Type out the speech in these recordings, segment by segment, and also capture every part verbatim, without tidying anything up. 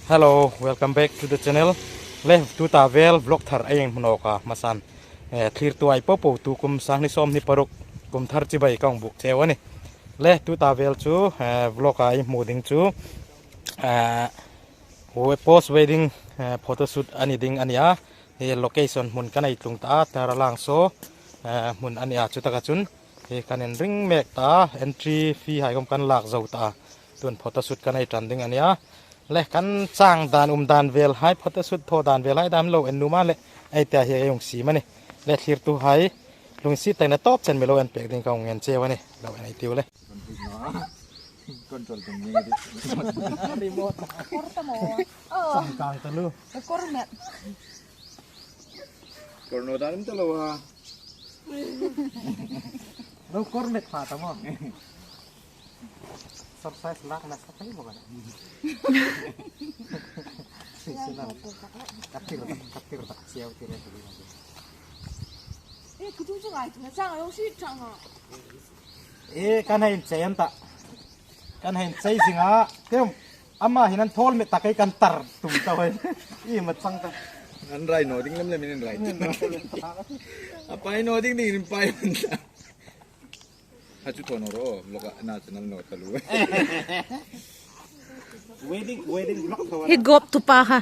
Hello, welcome back to the channel. Le, tuta vel vlog thar ei hmu nawk a, hmasan. Eh, thlirtu ei po po tu kum sang hni sawmhni paruk kum thar chibai ka hung buk cheu a nih. Le, tuta vel chu, eh, vlog ei hmu ding chu, eh, we-, post wedding, eh, photoshoot a ni ding a nih a. Hi location hmun kan ei tlung ta a, Taralangso, eh, hmun a nih a, chutaka chun hi kan inring mek ta a, entry fee hai khom kan lak zo ta a. Tun photoshoot kan ei ṭan ding a nih a. Le, kan chang dan, um dan vel hai, photoshoot thaw dan vel hai dam lo en nuom a le, ei tia hi ei hung siem a nih. Le, thlirtu hai, lungsiet takin a tawp chen mi lo en pek ding ka hung ngen cheu a nih. Lo en ei tiu le. Control tum ni di. Remote. Kawr ta maw? Oh. Chang kang ta lu. Ka kawr met. Kawr naw dan ta lo a. Lo kawr met pha ta maw? Exercise lak na sa thei maw ka na. Ka tir tak, ka tir tak, siau tir tak. Eh, kutu chu ngai tu na chang, lo si chang a. Eh, kan hei inchei an ta. Kan hei inchei zing a. Kem, ama hin an thawl met tak ei kan tar tum ta hoi. I ma chang ta. An rai naw ding lem lem in rai. A pai naw ding ding in pai an ta. Ha chu thaw naw ro, vlog a na channel naw ta lu. Wedding, wedding vlog thaw. Hi gop tu pa ha.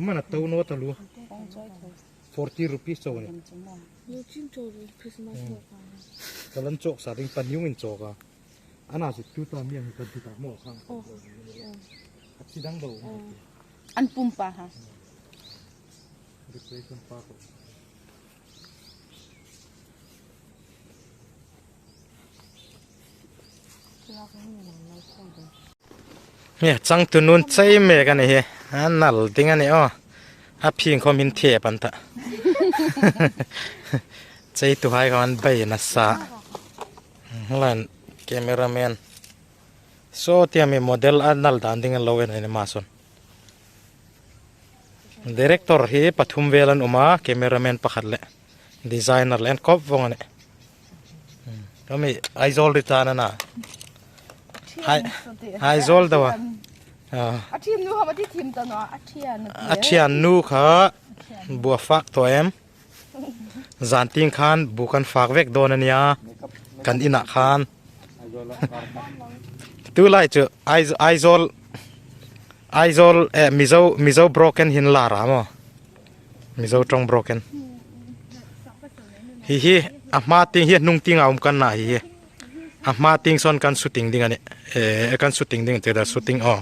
Mana tau naw ta lu. Forty rupees chau ni. Lo chin chau lo Christmas lo ka. Ka lan chawk sa ding pan yung in chawk a. Ana chu tuta mi ang ka duta maw khang. Oh. A chi dang lo. Oh. An pum pa ha. Decoration pa ko. Hi, chang tu nun chei mek a ni hi. A nal ding a ni aw. A phing khom hin thiep an ta. Chei tu hai khom an bei nasa. Lan cameraman. So tia mi model a nal dan ding an lo en a ni ma son. Director hi pathum vel an um a, cameraman pakhat le designer le an kop vong a nih. Hmm. Kami Aizawl ri ta na na. Hai, Aizawl dawa. Ah. A thiam nu ha ma ti thiam ta naw, a thiam na ti. A thiam nu kha bu a fak tawh em. Zan tieng khan bu kan fak vek dawn a nia, kan ina khan. Tu lai chu Ai-, Aizawl, Aizawl, eh, Mizo, Mizo broken hin la ra maw. Mizo ṭawng broken. Hi hi, a hma tieng hi a hnung tieng a um kan na hi hi. A hma tieng sawn kan shooting ding a nih. Eh, kan shooting ding, te da shooting aw.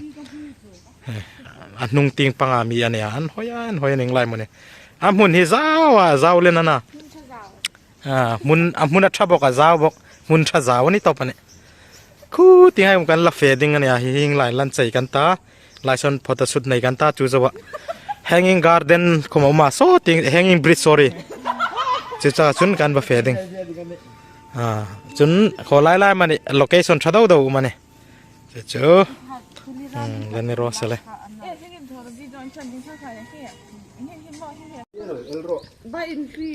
Eh, a hnung tieng panga mi a nih a, an hoi a, an hoi a ning lai mawni. A hmun hi zau a, zau le nana. A, hmun, a hmun a ṭha bawk a, zau bawk. Hmun ṭha zau a ni tawp a nih. Khu tieng hai um kan la fe ding a nih a, hi hieng lai lan chei kan ta. Lai sawn photoshoot nei kan ta chu zoa. Hanging garden khom a um a, saw tieng, hanging bridge, sorry. Chu cha chun kan va fe ding. A, chun khaw lai lai mani location ṭha deu deu um a nih. Chu chu. Hmm, la ni ro se le. Bai in hri.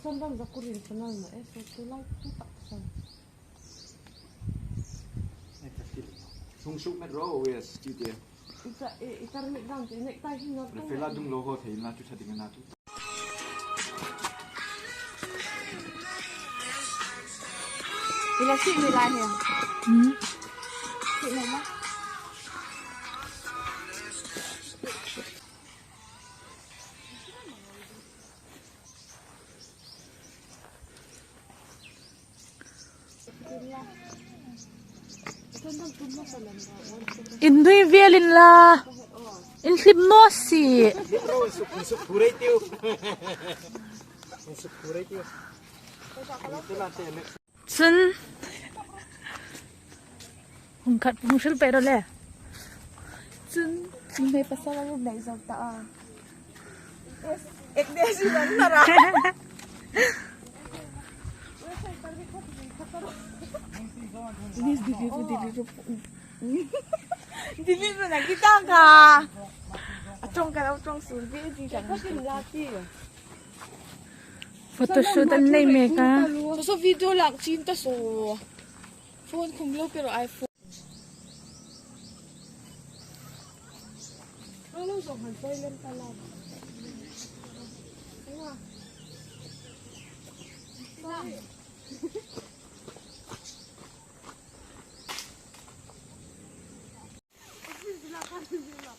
Sandal za kurin sanal na e, so tu lai tu tak san. Sung suk met ro, yes, ti te. Ita, e, ita nek dang te, nek tai hin na. Fela dung lo ho thei na chu tha ding na chu. Ila si mi la he. Hmm. Si mi la. In nui vel in la. In hlip naw si. Chun. Hung khat, hung hril pei ro le. Chun. Chun hmei pasal a rum nei zo ta a. Ek de si nan na ra. Please delete ro, delete ro. Delete ro na kita ka. A ṭawng ka lo ṭawng sun ve ding ka. Photoshoot an nei mek a. Saw, saw, video lak chin ta saw. Phone khum lo pe ro, iPhone.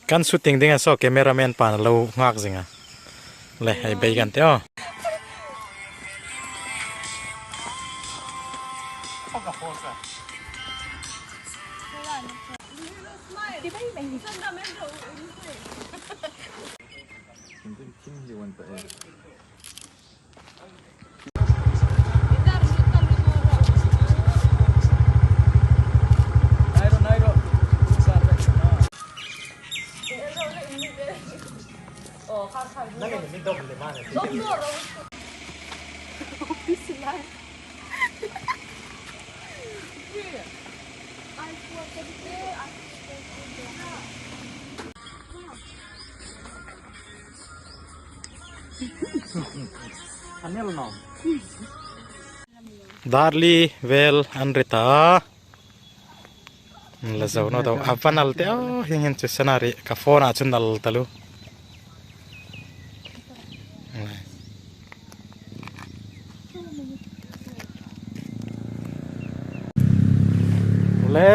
Kan shooting ding a, saw cameraman pan lo nghak zing a. Le, hei bei kan tih aw. Dar li vel an ri ta. La zo naw deu. A va nal teh, aw, hieng hin chu scenery ka phone-a chu nal taluo. Le,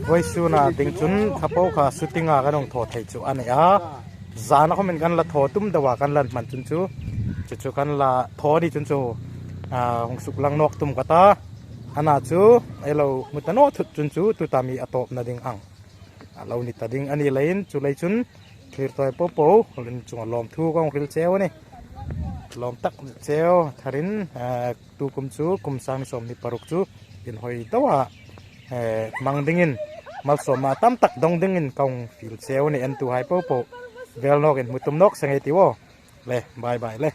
vawisuna ding chun kha po kha shooting-a kan hung thaw thei chu a ni a. Zana khawmin kan la thaw tum deu a, kan la hman chun chu. Chu chu kan la thaw ni chun chu, a, hung suklang nawk tum ka ta. Ana chu ei lo hmu ta naw thut chun chu tuta mi a tawpna ding ang a lo ni ta ding a ni leiin, chu lei chun thlir tawi po po, in chunga lawmthu ka hung hril cheu a nih. Lawm tak cheu tharin, eh, tu kum chu, kum sang ni sawmhni paruk chu inhawi deu a, eh, hmang dingin, malsawmna tam tak dawng dingin ka hung fiel cheu a nih. Entuhai po po, vel nawkin hmu tum nawk seng ei tiu aw. Le, bye bye le.